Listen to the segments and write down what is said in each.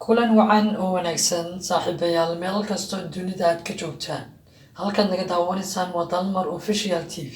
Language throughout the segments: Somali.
Kulan wacan oo wanaagsan, saaxiibayaal, meel kastoo dunida aad ka joogtaan. Halkaad naga daawanaysaan waa Dalmar Official TV.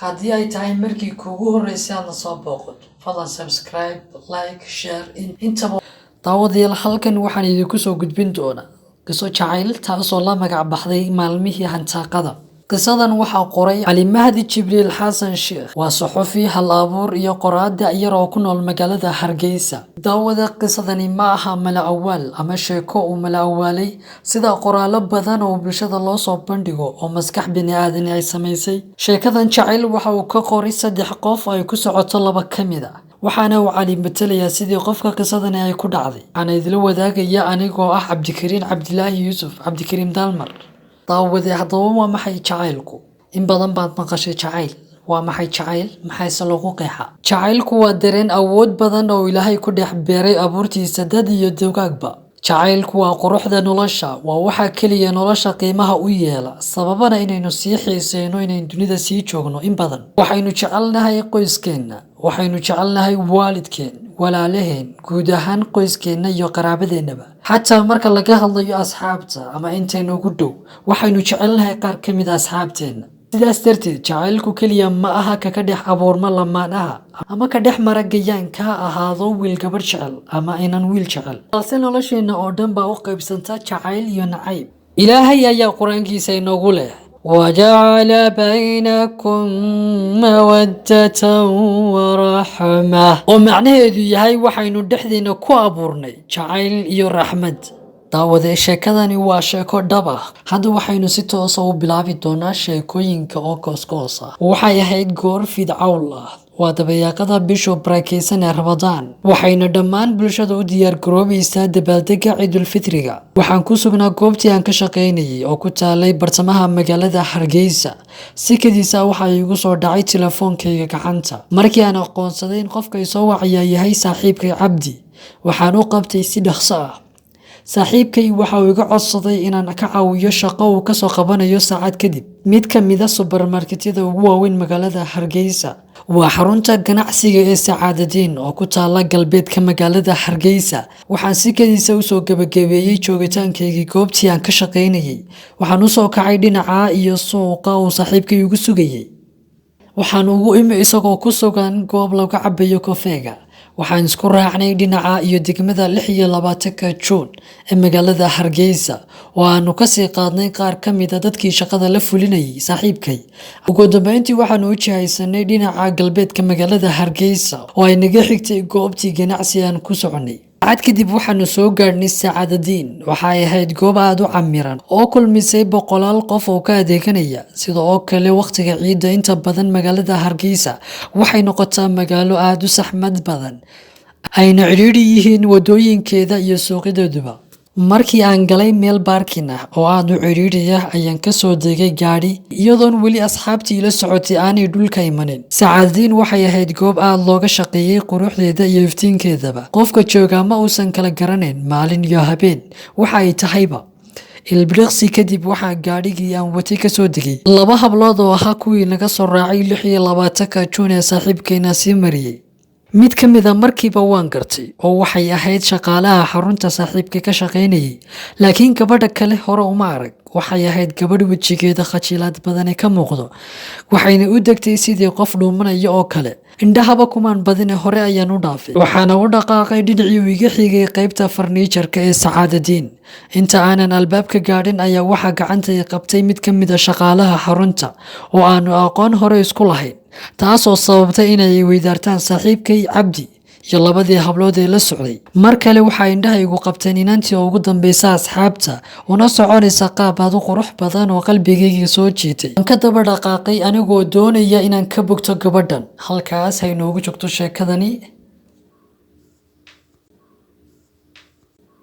Haddii ay tahay markii kuugu horreysay aadna soo booqato, fadlan subscribe, like, share intaba. Daawadayaal, halkan waxaan idinku soo gudbin doonaa qiso jacayl taasoo la magac baxday Maalmihii Hantaaqada. Qisadan waxaa qoray Cali Mahdi Jibriil Xasan Sheekh. Waa suxufi, hal abuur iyo qoraa da'yar oo ku nool magaalada Hargeysa. Daawada, qisadani ma aha mala awaal ama sheeko uu mala awaalay, sida qoraallo badan oo bulshada loo soo bandhigo oo maskax bini'aadani ay samaysay. Sheekadan jacayl waxa uu ka qoray saddex qof ay ku socoto laba ka mid ah, waxaana uu Cali matalayaa sidii qofka qisadani ay ku dhacday. Waxaana idila wadaagaya anigoo ah Cabdikariin Cabdilaahi Yuusuf, Cabdikariim Dalmar. Daawade, haddaba waa maxay jacaylku? In badan baad maqashay jacayl. Waa maxay jacayl? Maxayse lagu qeexaa? Jacaylku waa dareen awood badan oo Ilaahay ku dhex beeray abuurtiisa, dad iyo dugaagba. Jacaylku waa quruxda nolosha, waa waxa keliya nolosha qiimaha u yeela, sababana inaynu sii xiiseyno inaynu dunida sii joogno in badan. Waxaynu jecelnahay qoyskeenna, waxaynu jecelnahay waalidkeen, walaalaheen, guud ahaan qoyskeenna iyo qaraabadeennaba. Xataa marka laga hadlayo asxaabta ama intaynu ugu dhow, waxaynu jecelnahay qaar ka mid a asxaabteenna. Sidaas darteed, jacaylku keliya ma aha kaka dhex abuurma lamaanaha ama ka dhex mara gayaanka, ha ahaado wiil gabadh jecel ama inan wiil jecel, balse nolosheenna oo dhan baa u qaybsanta jacayl iyo nacayb. Ilaahay ayaa Qur-aankiisa inoogu leh: "وجعل بينكم مودة ورحمة", oo macnaheedu yahay waxaynu dhexdeena ku abuurnay jacayl iyo raxmad. Daawade, sheekadani waa sheeko dhab ah. Hadda waxaynu si toosa u bilaabi doonaa sheekooyinka oo goosgoos ah. Waxay ahayd goor fidcawl ah. Waa dabayaaqada bisha barakeysan ee Ramadaan, waxayna dhammaan bulshada u diyaar garoobaysaa dabaaldega Ciidulfitriga. Waxaan ku sugnaa goobtii aan ka shaqaynayay oo ku taalay bartamaha magaalada Hargeysa. Si kadiisa waxaa iigu soo dhacay telefoonkayga gacanta. Markii aan aqoonsaday in qofka isoo wacayaa yahay saaxiibkay Cabdi, waxaan u qabtay si dhaqso ah. Saaxiibkay waxa uu iga codsaday inaan ka caawiyo shaqo uu kasoo qabanayo saacad kadib mid ka mid a subarmarketyada ugu waaweyn magaalada Hargeysa. Waa xarunta ganacsiga ee Sacaadadiin oo ku taala galbeedka magaalada Hargeysa. Waxaan si kadiisa usoo gebagabeeyey joogitaankaygii goobtii aan ka shaqaynayay. Waxaan usoo kacay dhinaca iyo suuqa uu saaxiibkay igu sugayay. Waxaan ugu imi isagoo ku sugan goob lagu cabayo kofeega. Waxaan isku raacnay dhinaca iyo degmada 26-ka Juun ee magaalada Hargeysa, oo aanu kasii qaadnay qaar ka mid a dadkii shaqada la fulinayay saaxiibkay. Ugu dambeyntii waxaanu u jihaysanay dhinaca galbeedka magaalada Hargeysa oo ay naga xigtay goobtii ganacsi aan ku soconay. Saacad kadib waxaanu soo gaadhnay Sacaadadiin. Waxay ahayd goob aada u camiran oo kulmisay boqolaal qof oo ka adeeganaya. Sida oo kale wakhtiga ciidda, inta badan magaalada Hargeysa waxay noqotaa magaalo aada u saxmad badan, ayna cidhiidhi yihiin wadooyinkeeda iyo suuqyadeeduba. Markii aan galay meel parking ah oo aada u cidhiidhi ah, ayaan kasoo degay gaadhi, iyadoon weli asxaabtii ila socotay aanay dhulka imanin. Sacaadadiin waxay ahayd goob aada looga shaqeeyey quruxdeeda iyo iftiinkeedaba. Qofka joogaa ma uusan kala garanayn maalin iyo habeen waxa ay tahayba. Ilbiriqsi kadib waxaa gaadhigii aan watay kasoo degay laba hablood oo ahaa kuwii naga soo raacay 26-ka Juun ee saaxiibkeena sii mariyey. Mid ka mid a markiiba waan gartay, oo waxay ahayd shaqaalaha xarunta saaxiibka ka shaqaynayay, laakiin gabadha kale hore uma arag. Waxay ahayd gabadh wejigeeda khajilaad badani ka muuqdo, waxayna u degtay sidii qof dhuumanaya oo kale. Indhahaba kumaan badine, hore ayaan u dhaafay, waxaana u dhaqaaqay dhinacii uu iga xigay qaybta farniijarka ee Sacaadadiin. Inta aanan albaabka gaadhin ayaa waxaa gacanta i qabtay mid ka mid a shaqaalaha xarunta oo aanu aqoon hore isku lahayn, taasoo sababtay inay weydaartaan saaxiibkay Cabdi iyo labadii hablood ee la socday. Mar kale waxaa indhahaygu qabteen inantii oo ugu dambeysa asxaabta, una soconaysa qaab aad u qurux badan oo qalbigayga soo jiitay. Waan ka daba dhaqaaqay anigoo doonaya inaan ka bogto gabadhan. Halkaas hay noogu joogto sheekadani.